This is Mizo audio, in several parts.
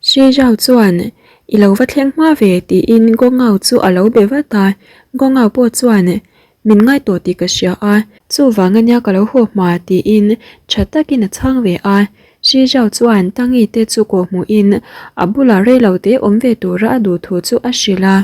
Shi Zhao chuan, I lo va thleng hma ve, tiin Gongao chu a lo be vat a. Gongao pawh chuan, Min ngai tawh tih ka hria a, chuvang ania ka lo haw hma, tiin tha takin a chhang ve a. Shi Zhao chuan Tangi te chu kawhhmuhin a bulah reilote awm ve tura a duh thu chu a hrilh a.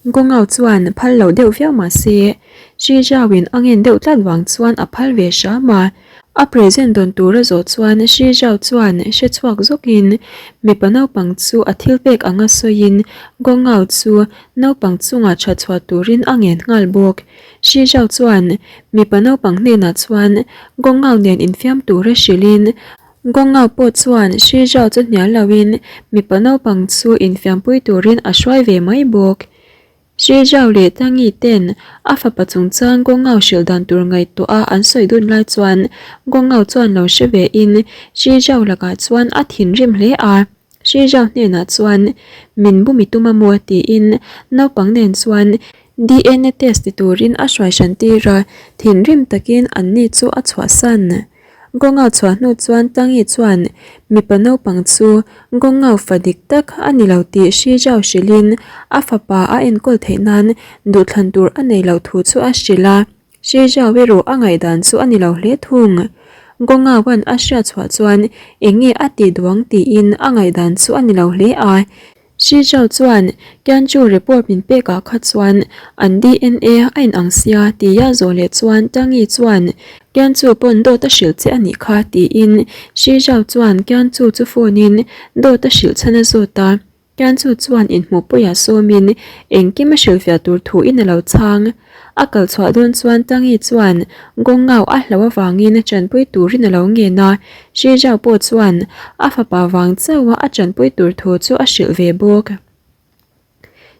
Gongao chuan phal lo deuh viau mah se, Shi Zhao-in a ngen deuh tlat vang chuan a phal ve hram a. A present dawn tur a zawh chuan Shi Zhao chuan hre chhuak zawkin mipa naupang chu a thil pek anga sawiin Gongao chu naupang chungah tha chhuah turin a ngen nghal bawk. Shi Zhao chuan mipa naupang hnenah chuan Gongao nen infiam tura hrilhin Gongao pawh chuan Shi Zhao chu hnial loin mipa naupang chu infiampui turin a hruai ve mai bawk. Shi Zhao leh Tangi ten a fapa chungchang Gongao hrilh dan tur ngaihtuah a an sawi dun lai chuan Gongao chuan lo hre ve in Shi Zhao lakah chuan a thinrim hle a. Shi Zhao hnenah chuan min bumi tum a maw tiin naupang nen chuan DNA test ti turin a hruai hran tir a, thinrim takin anni chu a chhuahsan. Gongao chhuah hnu chuan Tangi chuan mipa naupang chu Gongao fa dik tak a ni lo tih Shi Zhao hrilhin a fapa a enkawl theih nan duhthlan tur a nei loh thu chu a hrilh a. Shi Zhao erawh a ngaihdan chu a ni lo hle thung. Gongaoan a hriat chhuah chuan eng nge a tih duang tiin a ngaihdan chu a ni lo hle a. Shi Zhao chuan Tianchu report min pek ah kha chuan an DNA a in ang sia tia zawh leh chuan Tangi chuan Tianchu pawn dawt a hrilh che a nih kha tiin Shi Zhao chuan Tianchu chu phone in dawt a hrilh chhan a zawt a, Tianchu chuan inhmuh puiah sawmin engkim a hrilhfiah tur thu in a lo chhang. A kal chhuah dawn chuan Tangi chuan Gongao a hlo avangin chanpui turin a lo ngen a, Shi Zhao pawh chuan a fapa vang chauha a chanpui tur thu chu a hrilh ve bawk.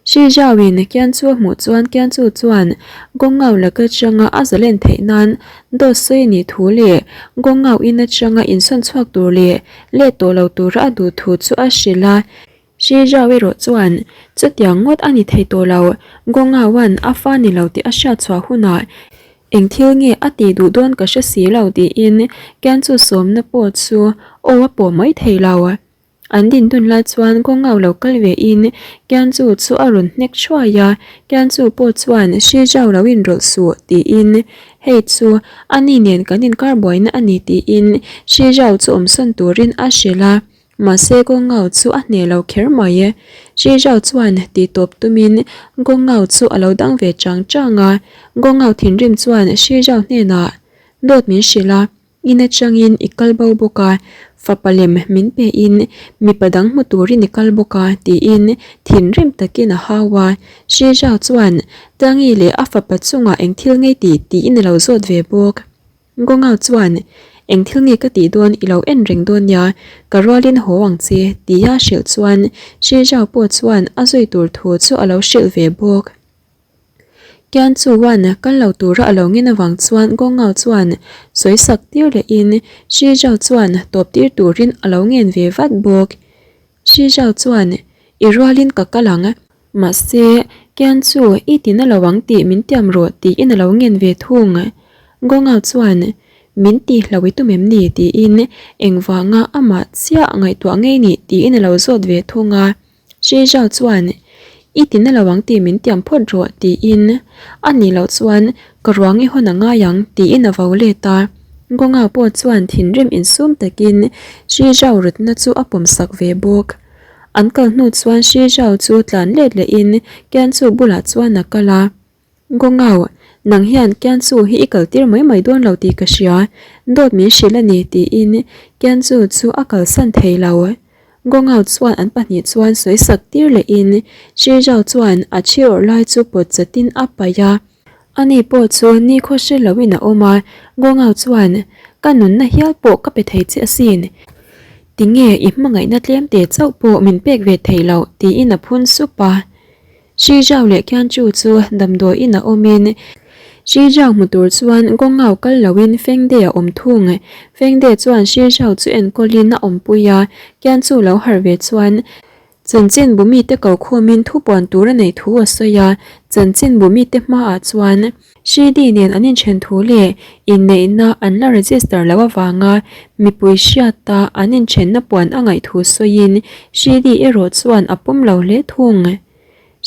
Shi Zhao-in Kianchu a hmuh chuan Kianchu chuan Gongao laka atanga a zalen theih nan dawt sawi a nih thu leh Gongao in atanga insawn chhuak tur leh let tawh lo tura a duh thu chu a hrilh a. Shi Zhao erawh chuan, Chutiang ngawt a ni thei tawh lo, Gongao-a'n a fa ni lo tih a hriat chhuah hunah eng thil nge a tih duh dawn ka hre si lo tiin Kianchu sawmna pawh chu aw a pawh mai thei lo. An din dun lai chuan Gongao lo kal ve in Kianchu chu a rawn hnek thuai a, Kianchu pawh chuan Shi Zhao lo inrawlh suh tiin hei chu a ni nen kan inkar buaina a ni tiin Shi Zhao chu awmsawn turin a hrilh a. Mahse Gongao chu a hneh lo kher mai e. Shi Zhao chuan ti tawp tumin Gongao chu a lo dang ve chang chang a. Gongao thinrim chuan Shi Zhao hnenah, Dawt min hrilh a, in atangin i kal bo bawk a, fapa lem min pe in mipa dang hmu turin i kal bawk a, tiin thinrim takin a hau a. Shi Zhao chuan Tangi leh a fapa chungah eng thil ngei tih tiin a lo zawt ve bawk. Gongao chuan, Eng thil nge ka tih dawn i lo en reng dawn nia, ka rualin haw ang che, tia hrilh chuan Shi Zhao pawh chuan a zui tur thu chu a lo hrilh ve bawk. Kian Chuan kal lo tura a lo ngen avang chuan Gongao chuan sawi sak tir lehin Shi Zhao chuan tawp tir turin a lo ngen ve vat bawk. Shi Zhao chuan, I rualin ka kal ang. Mahse, Kian chu i ti na lo ang tih min tiam rawh tiin a lo ngen ve thung. Gongao chuan, Min ti hlo i tum em ni? tiin engvanga amah chiah ngaihtuah ngei nih tiin a lo zawt ve thung a. Shi Zhao chuan, I ti na lo ang tih min tiam phawt rawh tiin a nih loh chuan ka ruang i hawn a ngai ang tiin a vo let a. Gongao pawh chuan thinrim insum takin Shi Zhao rawtna chu a pawmsak ve bawk. An kal hnu chuan Shi Zhao chu tlan let lehin Kianchu bulah chuan a kal a. Gongao, nang hian Kianchu hi i kal tir mai mai dawn lo tih ka hria, dawt min hrilh a ni tiin Kianchu chu a kalsan thei lo. Gongao chuan an pahnih chuan sawi sak tir lehin Shi Zhao chuan a thi awrh lai chu pawt chatin a paih a. Ani pawh chu nikhaw hre loin a awm a, Gongao chuan, Ka nunna hial pawh ka pe thei che asin. Tinge i hmangaihna tlem te chauh pawh min pek ve theih loh? tiin a phun sup a. Shi Zhao leh Qian Chu chu damdawiin a awmin Shi Zhao hmu tur chuan Gongao kal loin Feng De a awm thung. Feng De chuan Shi Zhao chu enkawlin a awmpui a, Qian Chu lo harh ve chuan Chanchin bu mite ko khawmin thupuan tur a neih thu a sawi a, chanchin bu mite hmaah chuan Shidi nen an inthen thu leh inneihna an la register loh avanga mipui hriata an inthenna puan a ngaih thu sawiin Shidi erawh chuan a pawm lo hle thung.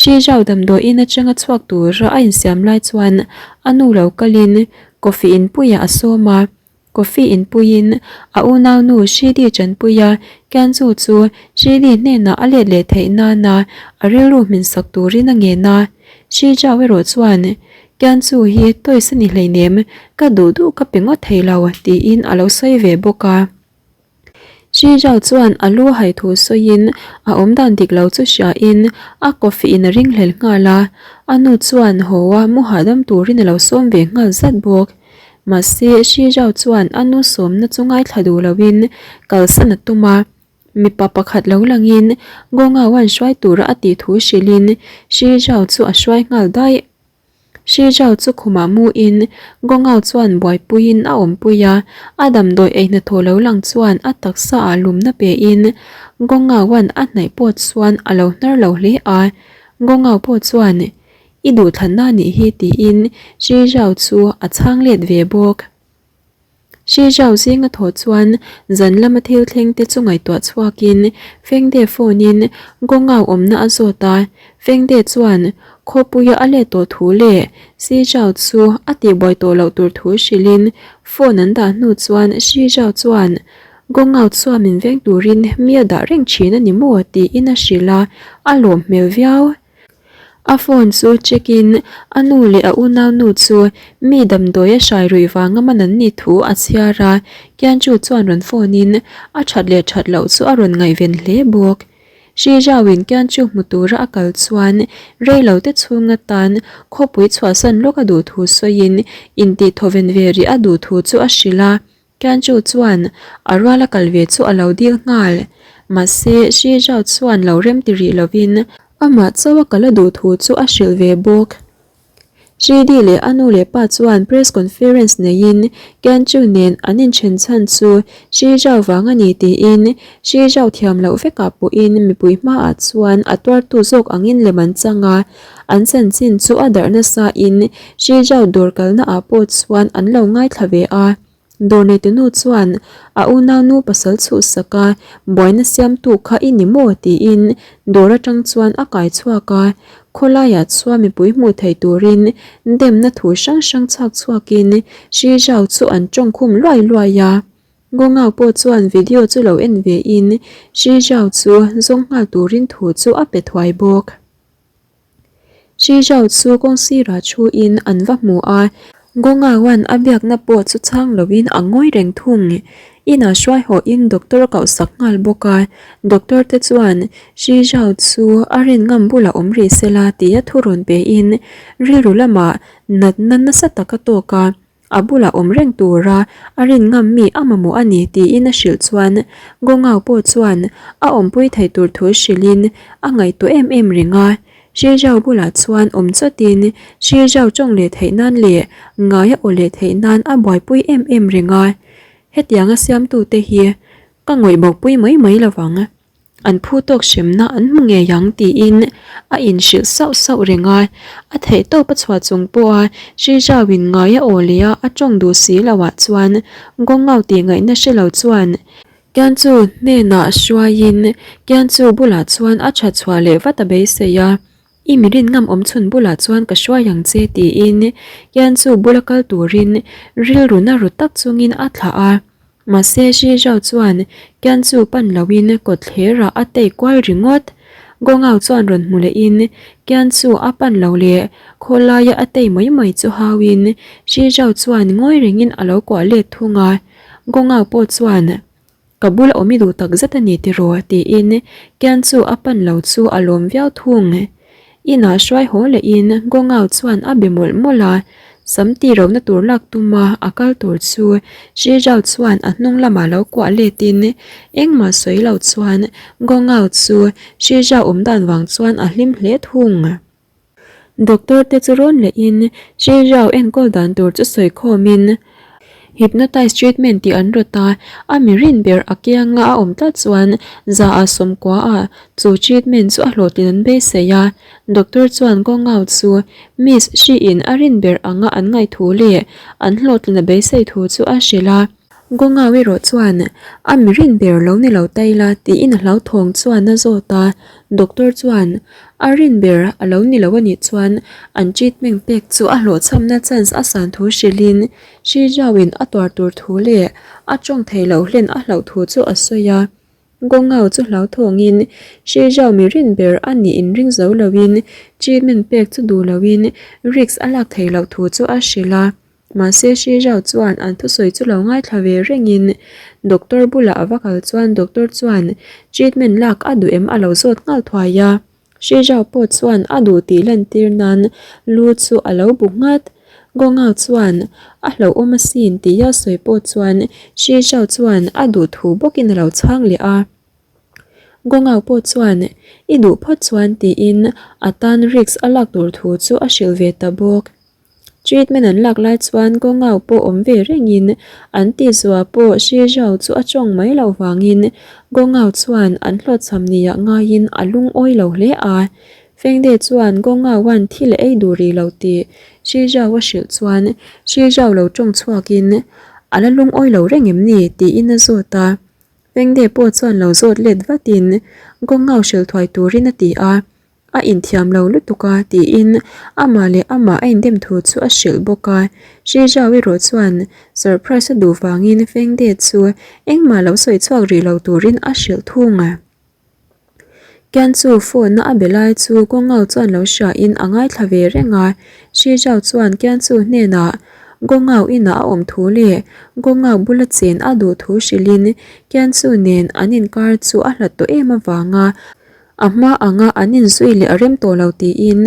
Shizhao damdawiin atanga chhuak tura a insiam lai chuan a nu lo kalin coffee inpuiah a sawm a. Coffee inpuiin a unaunu Shidi Chanpuia Kianzu chu Shidi hnenah a let leh theih nana a rilru hminsak turin a ngen a. Shizhao erawh chuan, Kianzu hi toys a ni hleinem, ka duh duh ka pe ngawt thei lo, tiin a lo sawi ve bawk a. Shizhao chuan a lu a hai thu sawiin a awmdan dik lo chu hriain a coffee in a ringhlel nghal a, a nu chuan haw a mu hahdam turin a lo sawm ve nghal zat bawk. Mahse, Shizhao chuan a nu sawmna chu ngaithla duh loin kalsan a tum a, mipa pakhat lo langin Gongao-a'n hruai tura a tih thu hrilhin Shizhao chu a hruai nghal daih. Shizhao chu khumah muin Gongao chuan buaipuiin a awmpui a, a damdawi ei hnathawh lo lang chuan a taksa ah lumna pein Gongao-a'n a hnaih pawh chuan a lo hnar lo hle a, Gongao pawh chuan I duhthlanna anih hi tiin Shizhao chu a chhang let ve bawk. Shizhao zinga thawh chuan zan lama thil thleng te chu ngaihtuah chhuakin Fengde phone in Gongao awmna a zawt a, Fengde chuan khawpuia a let tawh thu leh Shizhao chu a tihbuai tawh loh tur thu hrilhin phone an dah hnu chuan Shizhao chuan Gongao chuan min veng turin mi a dah reng thin a ni maw tiin a hrilh a, a lawm hmel viau. A phone chu check in a nu leh a unaunu chu mi damdawi a hrai ruih vanga man an nih thu a chhiar a, Kianchu chuan rawn phone in a that leh that loh chu a rawn ngaihven hle bawk. Hri Zhao in Kianchu hmu tura a kal chuan rei lo te chhung atan khawpui chhuahsan lawk a duh thu sawiin intihthawven ve rih a duh thu chu a hrilh a. Kianchu chuan a ruala kal ve chu a lo dil nghal. Mahse, Shi Zhao chuan lo rem ti rih lovin amah chauh a kal a duh thu chu a hrilh ve bawk. Shi Di leh a nu leh pa chuan press conference neiin Kianchu nen an inthen chhan chu Shi Zhao vang a ni tiin Shi Zhao thiam loh vekah pawhin mipui hmaah chuan a tuartu zawk angin lem an chang a, an chanchin chu a darh nasain Shi Zhao dawr kalnaah pawh chuan an lo ngaithla ve a. Dawrneite nu chuan a unaunu pasal chhuhsak a, buaina siamtu kha i ni maw? tiin dawr atang chuan a kai chhuak a, khawlaiah chuan mipui hmuh theih turin demna thu hrang hrang chhak chhuakin Shi Zhao chu an tawngkhum luai luai a. Gongao pawh chuan video chu lo en ve in Shi Zhao chu zawng nghal turin thu chu a pe thuai bawk. Shizhao chu kawng sirah thuin an va hmu a, Gongawan a biakna pawh chu chhang loin a ngawi reng thung. Inah hruai hawhin doctor a kohsak nghal bawk a, doctor te chuan Shizhao chu a rin ngam bulah awm rih sela tia thu rawn pein rilru lamah natna nasa tak a tawk a. A bulah awm reng tura a rin ngam mi a mamawh a ni tiin a hrilh chuan Gongao pawh chuan a awmpui thei tur thu hrilhin a ngaihtuah em em reng a. Shizhao bulah chuan awm chawtin Shizhao tawng leh theih nan leh ngai a aw leh theih nan a buaipui em em reng a. Hetianga siamtute hi ka ngawih bawkpui mai mai lovang. An phu tawk hremna an hmu ngei ang tiin a inhrilh sauh sauh reng a, a theih tawp a chhuah chung pawha Shizhao-in ngai a aw leh a a tawng duh si loh ah chuan Gongao tih ngaihna hre lo chuan Kianchu hnenah hruaiin Kianchu bulah chuan a tha chhuah leh vat a beisei a, I mi rin ngam awm chhun bulah chuan ka hruai ang che tiin Kianchu bula kal turin rilru na ru tak chungin a thlah a. Mahse Shi Zhao chuan Kianchu pan loin kawtthlerah a tei kual ringawt. Gongao chuan rawn hmu lehin Kianchu a pan lo leh khawlaia a tei mai mai chu hauin Shi Zhao chuan ngawi rengin a lo kuah let thung a. Gongao pawh chuan, Ka bula awm i duh tak zet a ni tiraw? tiin Kianchu a pan lo chu a lawm viau thung. Inah hruai haw lehin Gongao chuan a be mawlh mawlh a, sam tih lohna tur lak tuma a kal tur chu Shizhao chuan a hnung lamah lo kuah letin engmah sawi lo chuan Gongao chu Shizhao awm dan vang chuan a hlim hle thung. Doctor te chu rawn lehin Shizhao enkawl dan tur chu sawi khawmin. Hypnotize treatment tih an rawt a, a mi rin ber a kianga a awm tlat chuan zaah sawmkuaah chu treatment chu a hlawhtlin an beisei a. Doctor chuan Gongau chu Miss Hriin a rin ber anga an ngaih thu leh an hlawhtlin a beisei thu chu a hrilh a. Gongau erawh chuan a mi rin ber lo ni lo ta ila tiin a hlauthawng chuan a zawt a. Doctor chuan a rin ber a lo ni lo anih chuan an treatment pek chu a hlawhchhamna chance a san thu hrilhin Shi Zhao-in a tuar tur thu leh a tawng thei loh hlen a hlauh thu chu a sawi a. Gongao chu hlauthawngin Shi Zhao mi rin ber a nih inring zo loin treatment pek chu duh loin risk a lak thei loh thu chu a hrilh a. Mahse Shi Zhao chuan an thusawi chu lo ngaithla ve rengin doctor bulah a va kal chuan doctor chuan treatment lak a duh em a lo zawt nghal thuai a. Shi Zhao pawh chuan a duh tih lantir nan lu chu a lo bu nghat. Gongao chuan a hlauhawm asin tia sawi pawh chuan Shi Zhao chuan a duh thu bawkin a lo chhang leh a. Gongao pawh chuan i duh phawt chuan tiin a tan risk a lak tur thu chu a hrilh ve ta bawk. Treatment an lak lai chuan Gongao pawh awm ve rengin an tihzuah pawh Shi Zhao chu a tawng mai loh vangin Gongao chuan an hlawhchham niah ngaiin a lungawi lo hle a. Fengde chuan Gongao-a'n thil a ei duh rih lo tih Shi Zhao a hrilh chuan Shi Zhao lo tawng chhuakin a la lungawi lo reng em ni tiin a zawt a. Fengde pawh chuan lo zawt let vatin Gongao hrilh thuai turin a ti a. A inthiam lo lutuk a tiin amah leh amah a indem thu chu a hrilh bawk a. Shi Zhao erawh chuan surprise a duh vangin Feng De chu engmah lo sawi chhuak rih lo turin a hrilh thung a. Kian chu phone a a be lai chu Gongao chuan lo hriain a ngaithla ve reng a. Shi Zhao chuan Kian chu hnenah Gongao inah a awm thu leh Gongao bula chen a duh thu hrilhin Kian chu nen an inkar chu a hlat tawh em avanga A hma anga an inzui leh a rem tawh lo tiin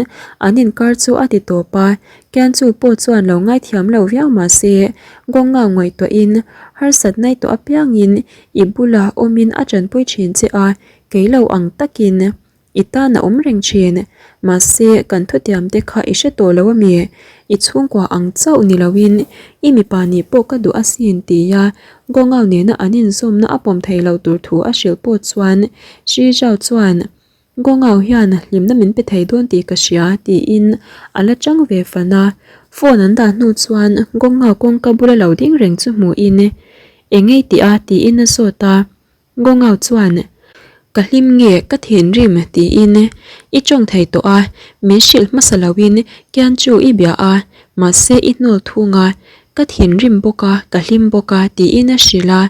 an inkar chu a ti tawp a, Kianchu pawh chuan lo ngaithiam lo viau mah se, Gongao ngaihtuahin harsat nai tawh apiangin i bula awmin a tanpui thin che a, kei lo ang takin i tan a awm reng thin. Mahse, kan thutiam te kha i hre tawh lo a mi? I chhungkua ang chauh ni loin i mipa nih pawh ka duh asin tia Gongao nena an inzawmna a pawm thei lo tur thu a hrilh pawh chuan Shi Zhao chuan, Gongao hian hlimna min pe thei dawn tih ka hria tiin a la chang ve fan a. Phone an dah hnu chuan Gongao kawngka bula lo ding reng chu hmuhin, Eng ei tih a? tiin a zawt a. Gongao chuan, Ka hlim nge ka thinrim? tiin i tawng thei tawh a, min hrilh hmasa loin Kian chu i bia a, mahse i hnawl thung a, ka thinrim bawk a, ka hlim bawk a tiin a hrilh a,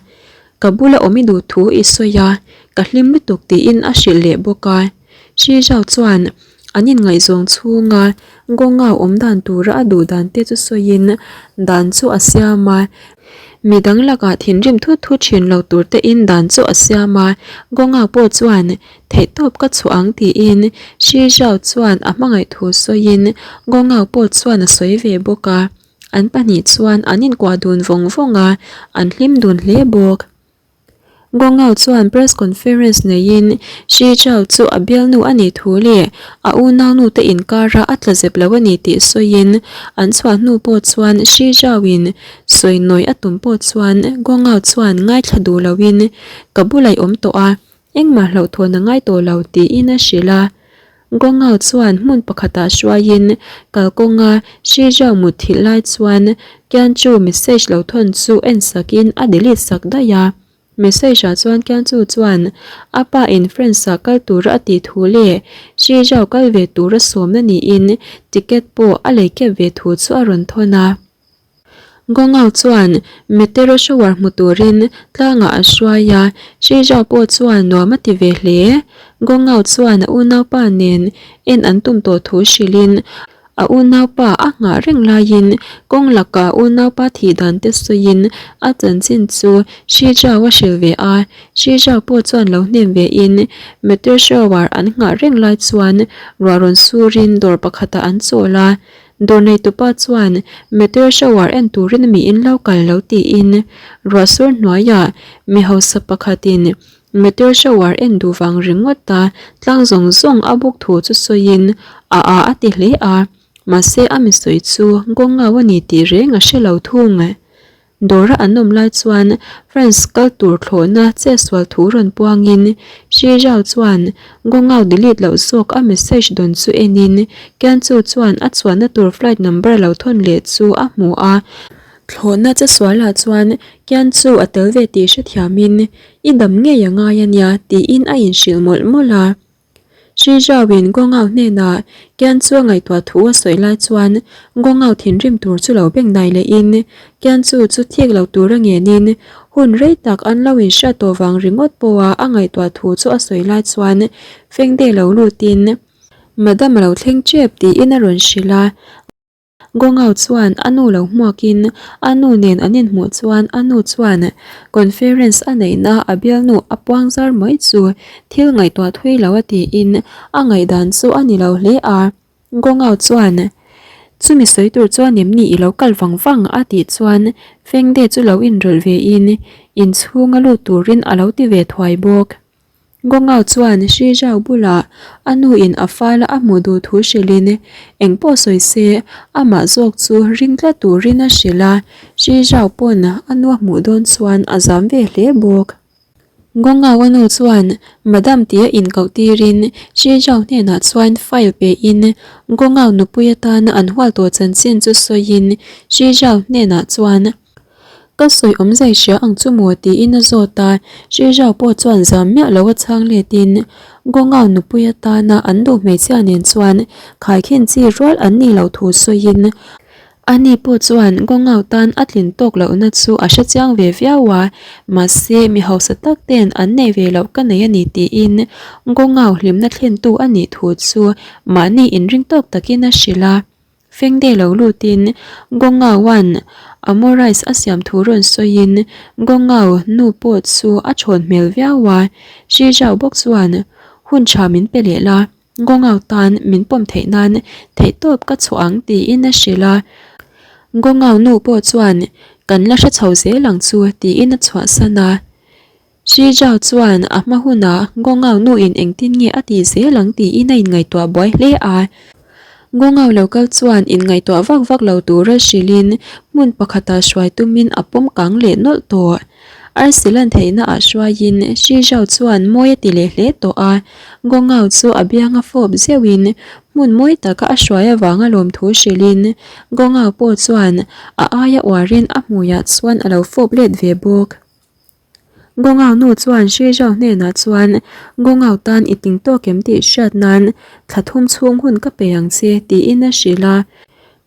ka bula awm i duh thu i sawi a, ka hlim lutuk tiin a hrilh leh bawk a. Shi Zhao chuan an inngaihzawng chhunga Gongao awm dan tura a duh dan te chu sawiin dan chu a siam a, midang lakah thinrim thut thut thin lo tur tein dan chu a siam a, Gongao pawh chuan theihtawp ka chhuah ang tiin Shi Zhao chuan a hmangaih thu sawiin Gongao pawh chuan a sawi ve bawk a, an pahnih chuan an inkuah dun vawng vawng a, an hlim dun hle bawk. Gongao chuan press conference neiin Shi Zhao chu a bialnu a nih thu leh a unaunu te inkara a tla zep lo a ni tih sawiin an chhuah hnu pawh chuan Shi Zhao-in sawi nawi a tum pawh chuan Gongao chuan ngaithla duh loin ka bulah i awm tawh a, engmah hlauhthawn a ngai tawh lo tiin a hrilh a. Gongao chuan hmun pakhatah hruaiin kalkawnga Shi Zhao mutthilh lai chuan Kianchu message lo thawn chu en sakin a delete sak daih a. Message ah chuan Kianchu chuan a pa in France ah kal tura a tih thu leh Shi Zhao kal ve tura sawmna niin ticket pawh a lei kep ve thu chu a rawn thawn a. Gongao chuan Meteor shower hmu turin tlangah a hruai a, Shija pawh chuan nuam a ti ve hle. Gongao chuan a unaupa nen en an tum tawh thu hrilhin a unaupa a nghah reng laiin kawng lakah unaupa thih dan te sawiin a chanchin chu Shija a hrilh ve a, Shija pawh chuan lo hnem ve in Meteor shower an nghah reng lai chuan ruah rawn surin dawr pakhatah an chawl a, Dawr neitupa chuan meteor shower en turin miin lo kal lo tiin ruahsur hnuaiah mi hausa pakhatin meteor shower en duh vang ringawt a tlang zawng zawng a buk thu chu sawiin a a a ti hle a, mahse a mi sawi chu Gongao a ni tih reng a hre lo thung. Dawra an awm lai chuan France kal tur thlawhna chetsual thu rawn puangin Shi Zhao chuan Gongao delete loh zawk a message dawn chu enin Kianchu chuan a chuanna tur flight number lo thawn leh chu a hmu a. Thlawhna chetsualah chuan Kianchu a tel ve tih hrethiamin I dam ngei a ngai a nia tiin a inhrilh mawlh mawlh a. Shi Zhao-in Gongao hnenah Kian chu a ngaihtuah thu a sawi lai chuan Gongao thinrim tur chu lo beng nai lehin Kian chu chu thik lo tura ngenin hun rei tak an lo inhriat tawh vang ringawt pawha a ngaihtuah thu chu a sawi lai chuan Fengde lo lutin Madam a lo thleng tep tiin a rawn hrilh a. Gongao chuan a nu lo hmuakin a nu nen an inhmuh chuan a nu chuan conference a neihna a bialnu a puang zar mai chu thil ngaihtuah thui lo a tiin a ngaihdan chu a ni lo hle a. Gongao chuan, Chumi sawi tur chuan em ni i lo kal vang vang? a tih chuan Fengde chu lo inrawlh vein inchhunga lut turin a lo ti ve thuai bawk. Gongao chuan Shi Zhao bulah a nu in a fala a hmuh duh thu hrilhin eng pawh sawi se amah zawk chu ring tlat turin a hrilh a, Shi Zhao pawn a nu a hmuh dawn chuan a zam ve hle bawk. Gongao a nu chuan Madam tia inkoh tirin Shi Zhao hnenah chuan file pein Gongao nupui atana an hual tawh chanchin chu sawiin Shi Zhao hnenah chuan Ka sawi awm zai hria ang chu maw tiin a zawt a, Srizao pawh chuan zam miah lo a chhang letin Gongao nupui atana an duh hmeichhia nen chuan khaikhin chi rual an nih loh thu sawiin ani pawh chuan Gongao tan a tlin tawk lohna chu a hre chiang ve viau a, mahse mi hausa tak ten an nei ve loh ka nei a ni tiin Gongao hlimna thlentu a nih thu chu mahni inring tawk takin a hrilh a. Fengde lo lutin Gongao-a'n Amo rice a siam thu rawn sawiin Gongao nu pawh chu a thawn hmel viau a, Shi Zhao bawk chuan hun tha min pe leh la, Gongao tan min pawm theih nan theihtawp ka chhuah ang tiin a hrilh a. Gongao nu pawh chuan kan la hre chho zel ang chu tiin a chhuahsan a. Shi Zhao chuan a hma hunah Gongao nuin engtin nge a tih zel ang tiin a inngaihtuah buai hle a. Gongao lo kal chuan inngaihtuah vak vak lo tura hrilhin hmun pakhatah hruai tumin a pawm kang leh nawlh tawh. Arsi lan theihna ah hruaiin Shi Zhao chuan mawi a ti leh hle tawh a. Gongao chu a bianga fawp zeuhin hmun mawi taka a hruai avanga lawmthu hrilhin Gongao pawh chuan a aia uarin a hmuiah chuan a lo fawp let ve bawk. Gongao nu chuan Shi Zhao hnenah chuan Gongao tan i ting tawk em tih hriat nan thla thum chhung hun ka pe ang che tiin a hrilh a.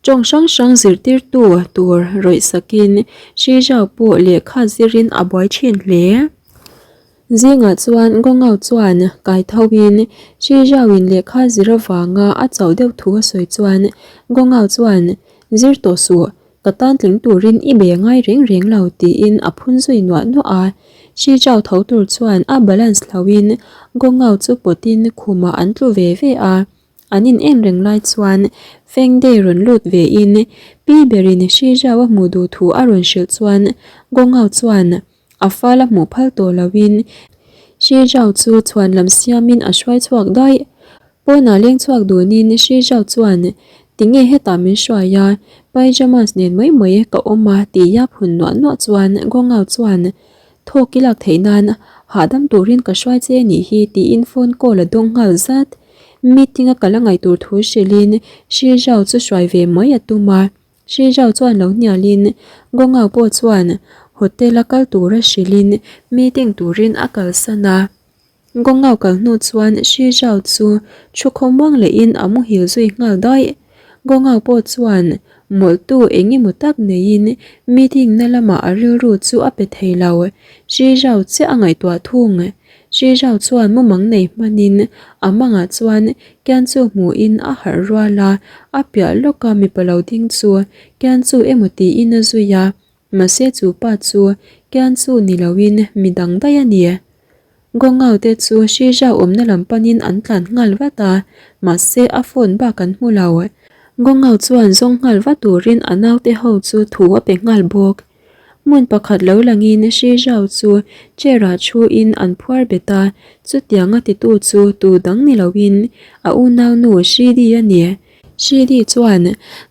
Tawng hrang hrang zirtirtu tur rawih sakin Shi Zhao pawh lehkha zirin a buai thin hle. Zingah chuan Gongao chuan kai thoin Shi Zhao-in lehkha zir avanga a chauh deuh thu a sawi chuan Gongao chuan zir tawh suh Ka tan tling turin i be ngai reng reng lo tiin a phun zui nuah nuah a. Shi Zhao tho tur chuan a balance hlauhin Gongao chu pawtin khumah an tlu ve ve a. An in en reng lai chuan Feng Dei rawn lut vein pi berin Shi Zhao a hmuh duh thu a rawn hrilh chuan Gongao chuan a fal a hmuh phal tawh loin Shi Zhao chu chhuan lam siamin a hruai chhuak daih. Pawnah leng chhuak dunin Shi Zhao chuan, Tinge hetah min hruai a, pyjamas nen mai mai ka awm a ti yap hun nuah nuah chuan Gongao chuan, Thawk i lak theih nan hahdam turin ka hruai che anih hi tiin phone call a dawng nghal zat. Meeting a kal a ngaih tur thu hrilhin Shi Zhao chu hruai ve mai a tum a. Shi Zhao chuan lo hnialin Gongao pawh chuan hotel a kal tura hrilhin meeting turin a kalsan a. Gongao kal hnu chuan Shi Zhao chu thu khawmuang lehin a muhil zui nghal daih. Gongao pawh chuan mawlhtu eng emaw tak neiin meeting na lamah a rilru chu a pe thei lo. Shi Zhao chiah a ngaihtuah thung. Shi Zhao chuan mumang nei hmanin a mangah chuan Kian chu hmuhin a harh rual a, a piah lawka mipa lo ding chu Kian chu emaw tiin a zui a. Mahse chu pa chu Kian chu ni loin mi dang daih a ni. Gongao te chu Shi Zhao awmna lam panin an tlan nghal vat a, mahse a phone bak an hmu lo. Gongao chuan zawng nghal vat turin a naute ho chu thu a pe nghal bawk. Hmun pakhat lo langin Shi Zhao chu chair ah thuin an phuar bet a, chutianga titu chu tu dang ni loin a unaunu Shi Di a ni. Shidi chuan,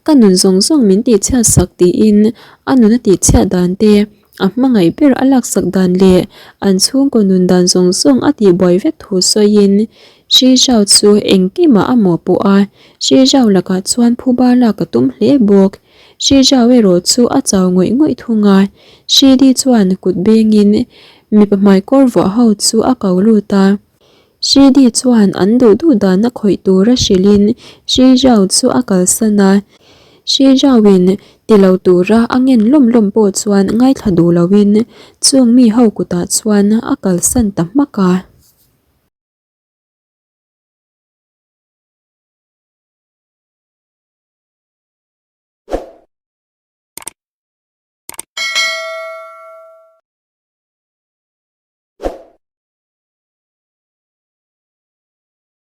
Ka nun zawng zawng min tihchhiat sak tiin a nun a tihchhiat dan te, a hmangaih ber a laksak dan leh an chhungkaw nun dan zawng zawng a tihbuai vek thu sawiin Shi Zhao chu engkimah a mawhpuh a, Shi Zhao lakah chuan phuba lak a tum hle bawk. Shi Zhao erawh chu a chau ngawih ngawih thung a, Shi Di chuan kut bengin mipa hmaikawr vuah ho chu a ko lut a. Shi Di chuan an duh duh dana khawih tura hrilhin Shi Zhao chu a kalsan a. Shi Zhao-in ti lo tura a ngen lawm lawm pawh chuan ngaithla duh loin chung mi ho kutah chuan a kalsan ta hmak a.